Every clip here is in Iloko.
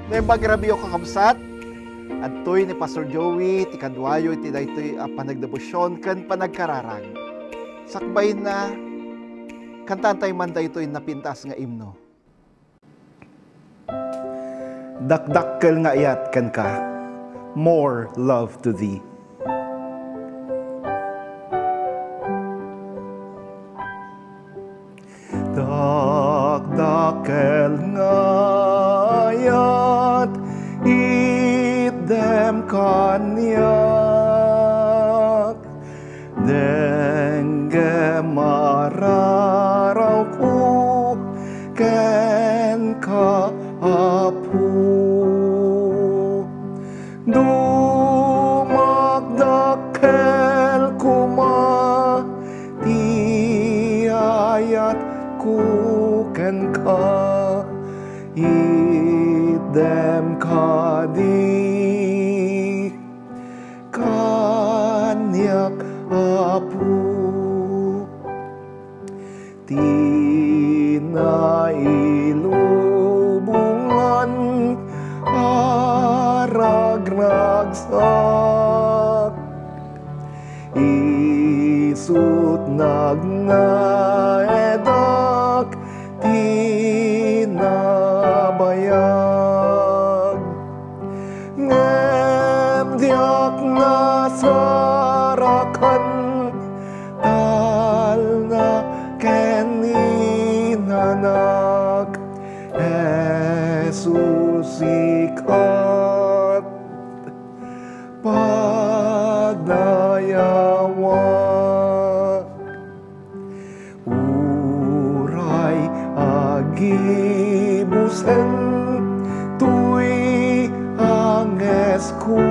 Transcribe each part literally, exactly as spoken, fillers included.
Naimbag a rabii, kakabsat, adtoy ni Pastor Joey ti kaduayo iti daytoy a panagdebosyon ken panagkararag. Sakbayna, kantaentayo man daytoy napintas nga imno. Dakdakkel nga ayat kenka, more love to thee. Dakdakkel nga ayat, itdem kaniak. Denggem a rarawko kenka, Apo. Dumakdakkel koma ti ayatko kenka, itdem kadi kaniak, Apo. Ti nailubongan a ragragsak, isu't nagnaedak ti nabayag. Ngem diak nasarakan, talna ken inanak, Jesus, sika ti pagnayawak. Uray agibusen toy angesko,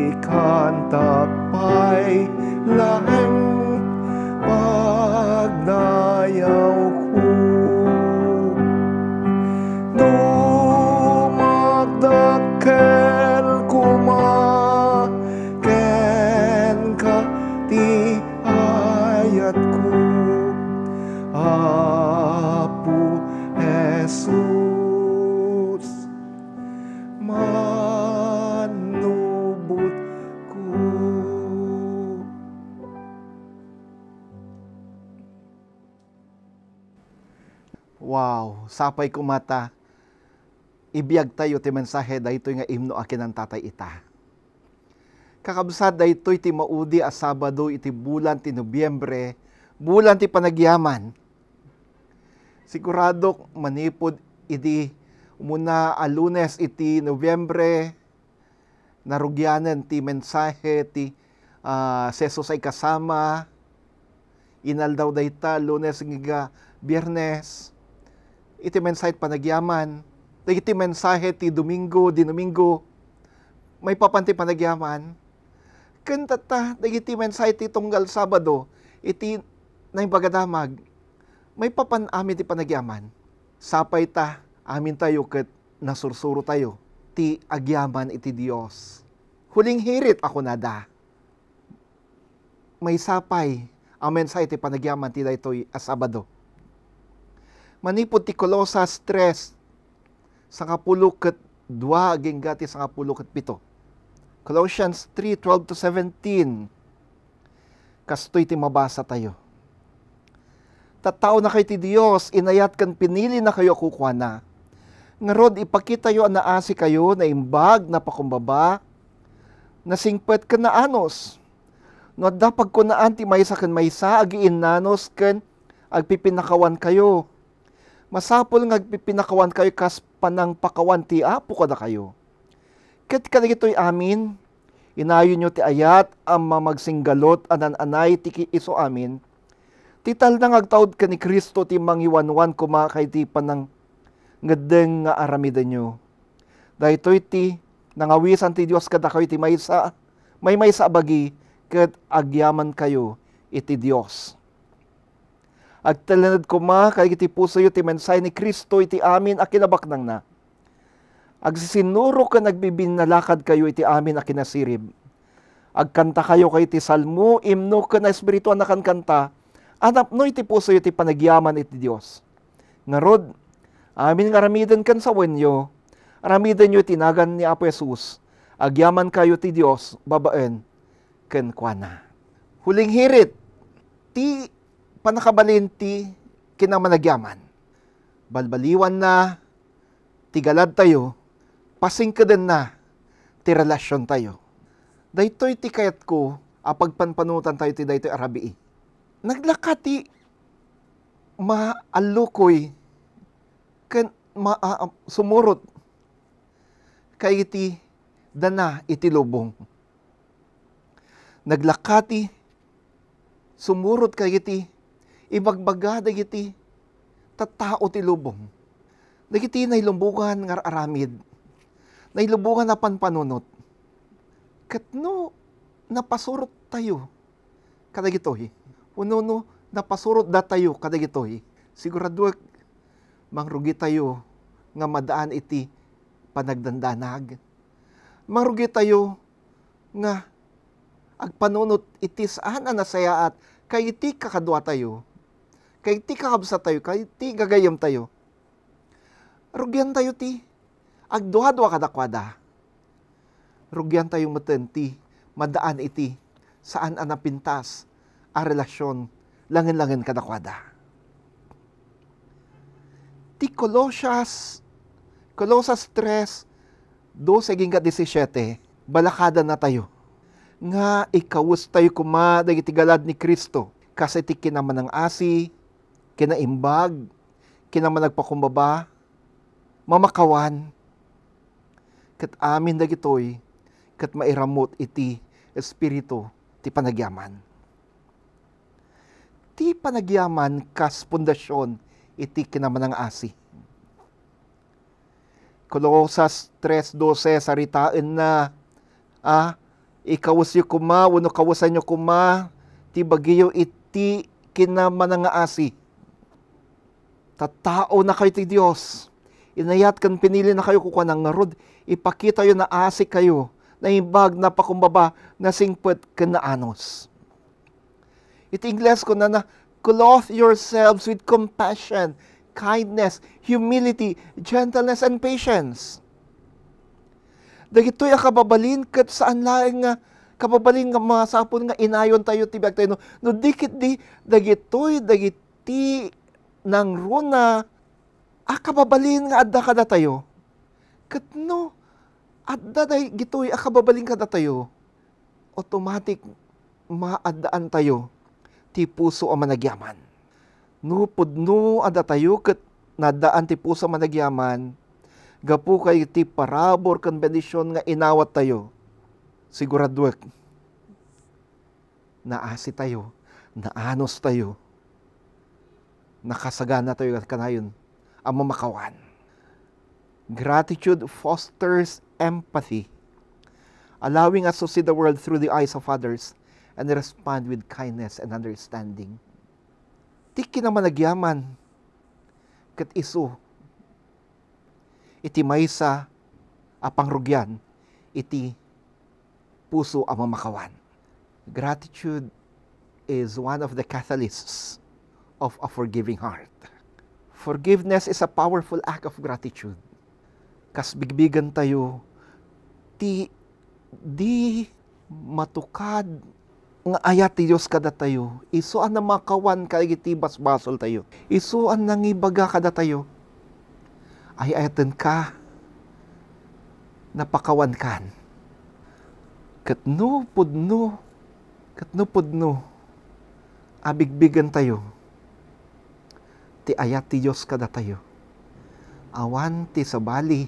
ikantak pay laeng pagnayawko. Dumakdakkel koma kenka ti ayatko, Apo Jesus, manubotko. Wow, sapay koma ta ibiagtayo ti mensahe daytoy nga imno a kinantatay ita. Kakabsat, daytoy ti maudi a Sabado iti bulan ti Nobiembre, bulan ti panagyaman. Siguradok manipud idi umuna a Lunes iti Nobiembre, narugianen ti mensahe ti, ah, Sesusay Kasama. Inaldaw dayta, Lunes ngiga Biernes. Iti mensahe ti panagyaman. Dagiti mensahe ti Domingo, di Domingo, maipapan ti panagyaman. Ken tatta, dagiti mensahe ti tunggal Sabado, iti Naimbag a Damag, maipapan amin ti panagyaman. Sapay ta, amintayo ket nasursurotayo ti agyaman iti Dios. Huling hirit a kunada, maysa pay a mensahe ti panagyaman ti daytoy a Sabado. Manipud ti Colosas tres, sangapulo ket dua agingga ti sangapulo ket pito. Colossians three twelve to seventeen. Kastoy ti mabasatayo. Tattaonakayo ti Dios, inayat ken pinilinakayo a kukuana. Ngarud, ipakitayo a naasikayo, naimbag, napakumbaba, nasingpet ken naanus. No adda pagkunaan ti maysa ken maysa, agiinnanus ken agpipinakawankayo. Masapul nga agpipinakawankayo kas panangpakawan ti Apo kadakayo. Ket kadagitoy amin, inayonyo ti ayat a mamagsinggalot a naan-anay ti ki-, isu amin, ti talna nga agtaud ken ni Cristo ti mangiwanwan koma kadagiti panangngeddeng nga aramidenyo. Daytoy ti nangawisan ti Dios kadakayo ti maysa, maymaysa a bagi, ket agyamankayo iti Dios. Agtalned koma kadagiti pusoyo ti mensahe ni Cristo iti amin a kinabaknangna. Agsisinuro ken agbibinnalakadkayo iti amin a kinasirib. Agkantakayo kadagiti salmo, imno ken naespirituan a kankanta a napno iti pusoyo ti panagyaman iti Dios. Ngarud, Amin nga aramiden ken sawenyo, aramidenyo iti nagan ni Apo Jesus. Agyamankayo ti Dios babaen kenkuana. Huling hirit, ti pannakabalin ti kinamanagyaman. Balbaliwanna ti galadtayo, pasingkedenna ti relasiontayo. Daytoy ti kayatko a pagpanpanunotantayo ti daytoy a rabii. Naglaka ti maallukoy ken ma-, a-, a-, sumurot kadagiti dana iti lubong. Naglaka ti sumurot kadagiti ibagbaga dagiti tattao ti lubong. Dagiti nailubongan nga ar-aramid, nailubongan a panpanunot. Ket no napasurottayo kadagitoy, wenno no napasurotdatayo kadagitoy, siguraduek, mangrugitayo nga madaan iti panagdandanag. Mangrugitayo nga agpanunot iti saan a nasayaat kadagiti kakaduatayo, kadagiti kakabsattayo, kadagiti gagayyemtayo. Rugiantayo ti agduadua kadakuada. Rugiantayo metten ti madaan iti saan a napintas a relasion langen-langen kadakuada. Ti Colosas, Colosas tres, dose agingga disisiete, balakadannatayo nga ikawestayo koma dagiti galad ni Cristo, kas iti kinamanang-asi, kinaimbag, kinamanagpakumbaba, mamakawan, ket amin dagitoy ket mairammut iti Espiritu ti panagyaman. Ti panagyaman kas pundasion iti kinamanang-asi. Colosas tres doce, saritaenna a ikawesyo koma wenno kawesanyo koma ti bagiyo iti kinamanang-asi. Tattaonakayo ti Dios. Inayat ken pinilinakayo, kukuana, ngarud, ipakitayo nga asikayo, naimbag, napakumbaba, nasingpet, ken naanus. Iti Ingles, kunana, "Clothe yourselves with compassion, kindness, humility, gentleness, and patience." Dagitoy a kababalin ket saan laeng nga kababalin nga masapul nga inayontayo ti biagtayo, no, no di ketdi dagitoy dagiti nangruna a kababalin nga adda kadatayo. Ket no adda dagitoy a kababalin kadatayo, automatic maaddaantayo ti puso a managyaman. No pudno a datayo ket naaddaan ti puso a managyaman, gapu kadagiti parabur ken bendision nga inawattayo, siguraduek, naasitayo, naanustayo, nakasaganatayo kanayon a mamakawan. Gratitude fosters empathy, allowing us to see the world through the eyes of others and respond with kindness and understanding. Ti kinamanagyaman ket isu iti maysa a pangrugian iti puso a mamakawan. Gratitude is one of the catalysts of a forgiving heart. Forgiveness is a powerful act of gratitude. Kas bigbigen tayo ti di matukad nga ayat ti Dios kadatayo, isu a namakawan kadagiti basbasoltayo, isu a nangibaga kadatayo, "Ay-ayatenka, napakawankan." Ket no pudno, ket no pudno a bigbigentayo ti ayat ti Dios kadatayo, awan ti sabali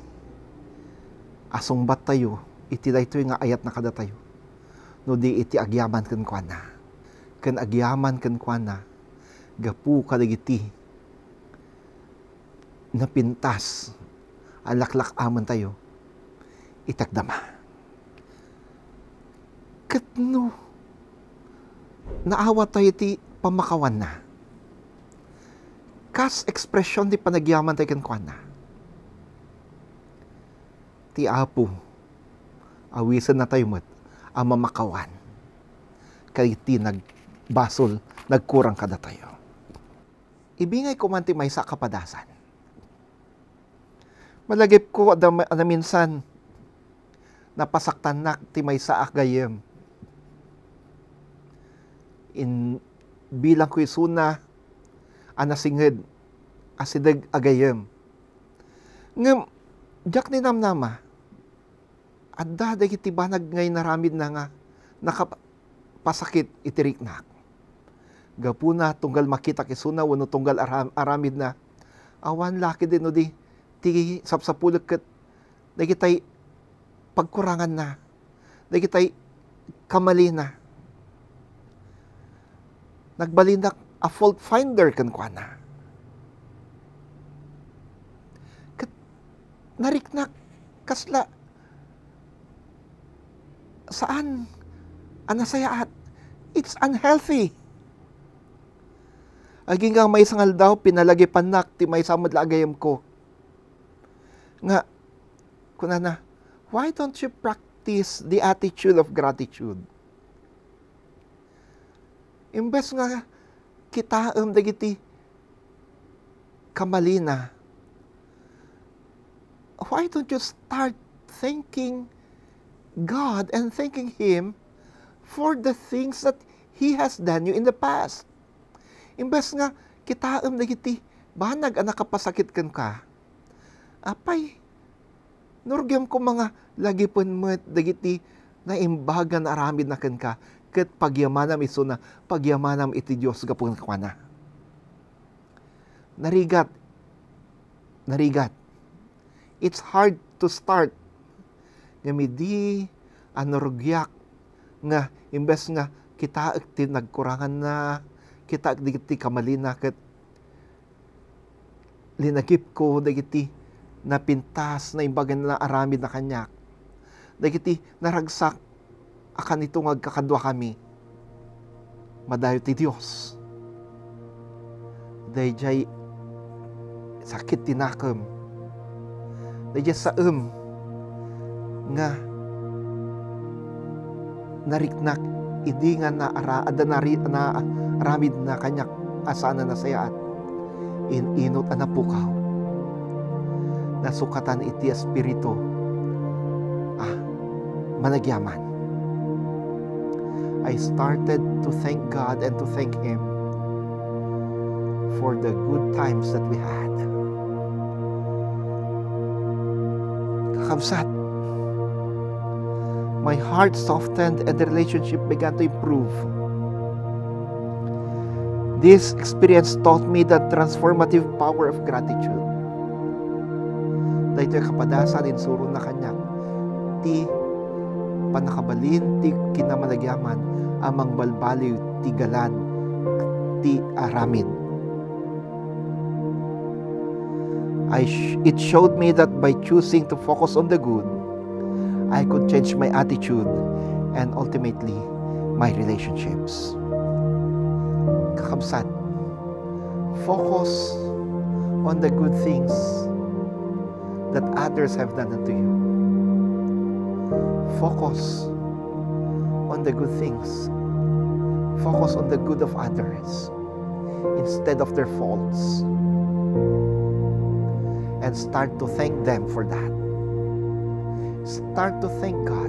a sungbattayo iti daytoy nga ayatna kadatayo, no di iti agyaman kenkuana, ken agyaman kenkuana gapu kadagiti napintas a laklak-amentayo iti agdama. Ket no naawat tayo ti pamakawanna, kas ekspresion ti panagyaman tayo kenkuana, ti Apo awisennatayo met a mamakawan kadagiti nagbasol, nagkurang kadatayo. Ibingayko man ti maysa a kapadasan. Malagipko a dam-, a naminsan, napasaktannak ti maysa a gayyem. In-, bilangko isuna a nasinged, asideg a gayyem. Ngem, diak ninamnama, adda dagiti banag nga inaramidna nga nakapasakit iti riknak. Gapuna, tunggal makitak isuna wenno tunggal aram-, aramidna, awan la ketdi no di ti sapsapulek ket dagitay pagkuranganna, dagitay kamalina. Nagbalindak a fault finder kenkuana. Ket nariknak kasla saan a nasayaat. It's unhealthy. Agingga maysa nga aldaw, pinalagipannak ti maysa met la a gayyemko. Nga, kunana, "Why don't you practice the attitude of gratitude?" Imbes nga kitaem dagiti kamalina, why don't you start thanking God and thanking Him for the things that He has done you in the past? Imbes nga kitaem dagiti banag a nakapasakit kenka, apay, nurgem koma nga lagipen met dagiti naimbag nga naaramidna kenka, ket pagyamanam isuna, pagyamanam iti Dios gapu kenkuana. Narigat, narigat. It's hard to start. Ngem idi a narugyak nga imbes nga kitaek ti nagkuranganna, kitaek dagiti kamalina ket linagipko dagiti napintas, naimbag nga naaramidna kaniak. Dagiti naragsak a kanito nga agkakaduakami. Madayo ti Dios. Daydiay sakit ti nakem. Daydiay saem nga nariknak idi nga naara-, adda nari-, naaramidna kaniak a saan a nasayaat. In-inut a napukaw. Nasukatan iti Espiritu a managyaman. I started to thank God and to thank Him for the good times that we had. Kakabsat, my heart softened and the relationship began to improve. This experience taught me the transformative power of gratitude. Daytoy a kapadasan insurona kaniak ti pannakabalin ti kinamanagyaman a mangbalbaliw ti galad ti aramid. I sh-, it showed me that by choosing to focus on the good, I could change my attitude and ultimately my relationships. Kakabsat, focus on the good things that others have done unto you. Focus on the good things. Focus on the good of others instead of their faults. And start to thank them for that. Start to thank God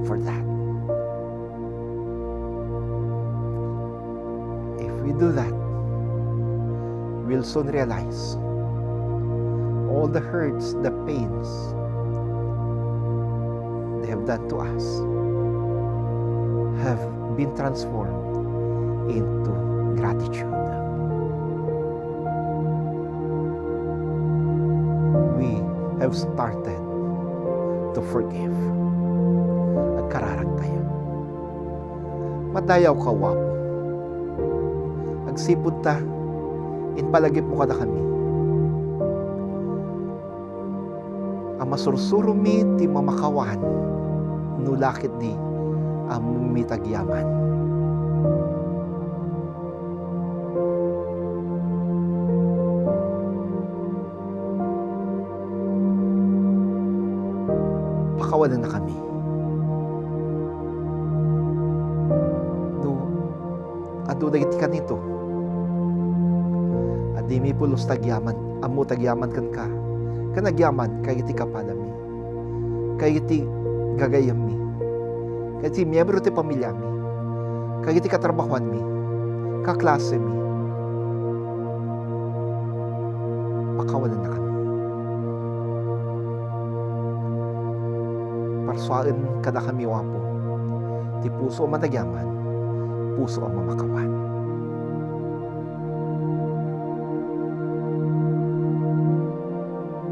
for that. If we do that, we'll soon realize all the hurts, the pains they have done to us have been transformed into gratitude. We have started to forgive. Agkararag tayo. Madayawka, O Apo. Agsipud ta, impalagipmo kadakami a masursuromi ti mamakawan no la ketdi a mitagyaman. Pakawanennakami. No adu dagiti kanito a dimi pulos tagyaman, ammo tagyaman kenka, ken agyaman kadagiti kapadami, kadagiti gagayyemmi, kadagiti miyembro ti pamiliami, kadagiti katrabahoanmi, kaklasemi. Pakawanennakami. Parsuaen kadakami, O Apo, ti puso a managyaman, puso a mamakawan.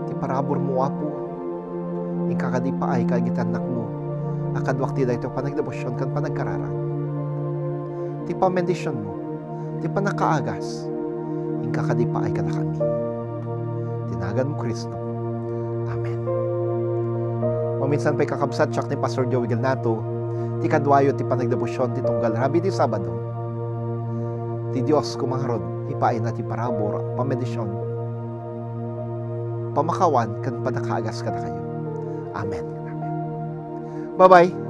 Ti paraburmo, O Apo, inka kadi paay kadagiti annakmo a kaduak ti daytoy panagdebosion ken panagkararag. Ti pambendisionmo, ti pannakaagas, inka kadi paay kadakami. Ti naganmo, Cristo. Amen. Maminsan pay, kakabsat, siak ni Pastor Joey Galnato, ti kaduayo ti panagdebosion ti tunggal rabii ti Sabado. Ti Dios koma ngarud, ipaayna ti parabur, pambendision, pamakawan, ken pannakaagas kadakayo. Amen. Amen. Bye-bye.